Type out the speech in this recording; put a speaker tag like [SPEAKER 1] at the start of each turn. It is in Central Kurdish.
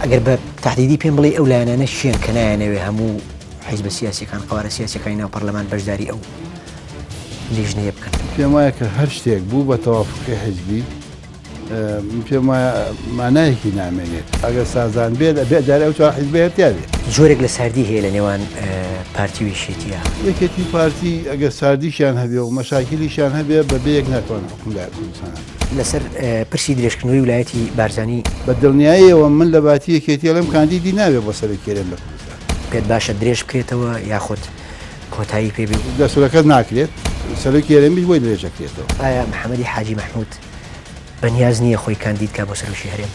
[SPEAKER 1] ئەگەر بە تەحدیدی پێم بڵێی ئەو لایەنانە کێن کە نایانەوێ هەموو حیزبە سیاسیەکان، قەوارە سیاسیەکانی ناو پەرلەمان بەشداری ئەو لیژنەیە بکەن؟
[SPEAKER 2] پێم وایە کە هەر شتێک بوو بە تەوافقی حیزبی، من پێم وایە مانایەکی نامێنێت. ئەگەر سازان بێت ئەبێ جارێ ئەو چوار حیزبە هەر تیا بێت.
[SPEAKER 1] جۆرێک لە ساردی هەیە لە نێوان پارتی و یەکێتییا.
[SPEAKER 2] یەکێتی و پارتی ئەگەر ساردیشیان هەبێ و مەشاکیلیشیان هەبێ بە بێ یەک ناتوانن حوکم لە کوردستان بکەن.
[SPEAKER 1] لەسەر پرسی درێژکردنەوەی ولایەتی بارزانی.
[SPEAKER 2] بە دڵنیاییەوە من لە باتی یەکێتی ئەڵێم کاندیدی نابێ بۆ سەرۆکی هەرێم لە کوردستان.
[SPEAKER 1] پێت باشە درێژ بکرێتەوە یاخود کۆتایی پێ بێ؟
[SPEAKER 2] دەستورەکە ناکرێت، سەرۆکی هەرێمیش بۆی درێژ ئەکرێتەوە.
[SPEAKER 1] ئایا محەمەدی حاجی مەحمود بەنیاز نییە خۆی کاندید کا بۆ سەرۆکی هەرێم؟